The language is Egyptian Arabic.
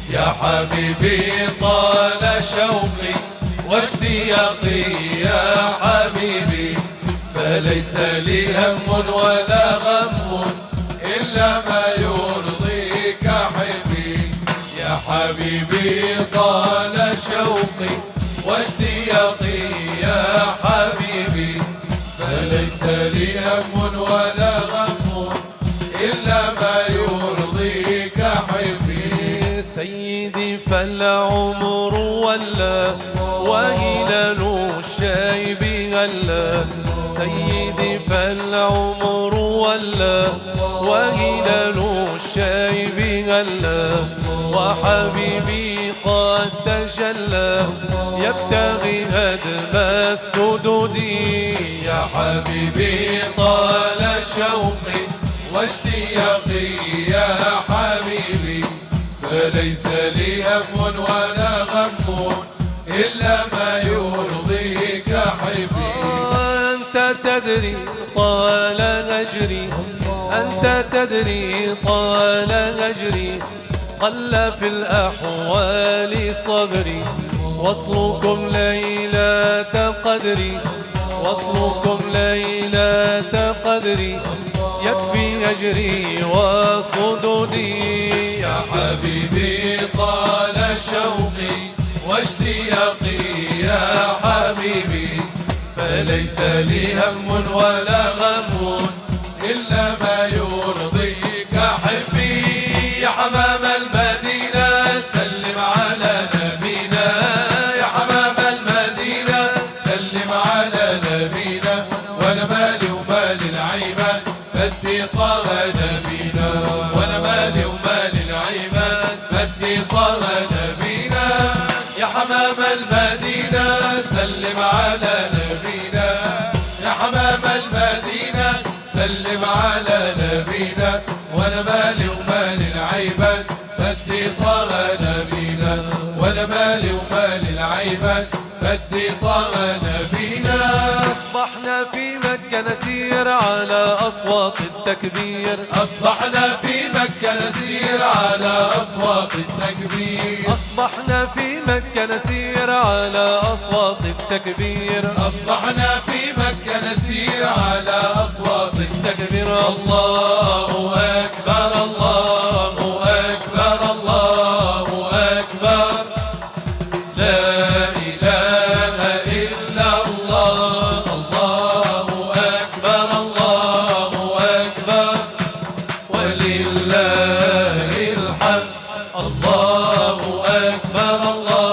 يا حبيبي طال شوقي واشتياقي يا حبيبي، فليس لي هم ولا غم إلا ما يرضيك حبي. يا حبيبي طال شوقي واشتياقي يا حبيبي، فليس لي هم ولا غم إلا ما يرضيك حبي. سيدي فالعمر ولا وهلال الشيب غلا، سيدي فالعمر ولا وهلال الشيب غلا، وحبيبي قد تجلى يبتغي هدم السدود. يا حبيبي طال شوقي واشتياقي يا حبيبي، فليس لي هم ولا غم إلا ما يرضيك حبي. أنت تدري طال هجري، أنت تدري طال هجري، قل في الأحوال صبري، وصلكم ليلة قدري، وصلكم ليلة قدري، يكفي هجري وصدودي. يا حبيبي طال شوقي واشتياقي يا حبيبي، فليس لي هم ولا غم إلا ما يرضيك حبي. يا حمام المدينة سلم على نبينا، يا حمام المدينة سلم على نبينا، وانا مالي ومال العباد بدي طه نبينا، وانا مالي ومال العباد بدي طه نبينا. يا حمام المدينة سلم على نبينا، يا حمام المدينة سلم على نبينا، وانا مالي ومال العباد بدي طه نبينا، وانا مالي ومال العباد بدي طه نبينا. أصبحنا في مكة نسير على أصوات التكبير، أصبحنا في مكة نسير على أصوات التكبير، أصبحنا في مكة نسير على أصوات التكبير، أصبحنا في مكة نسير على أصوات التكبير. الله أكبر الله أكبر الله أكبر، لا إله إلا الله، الله أكبر الله أكبر، ولله الحمد، الله أكبر الله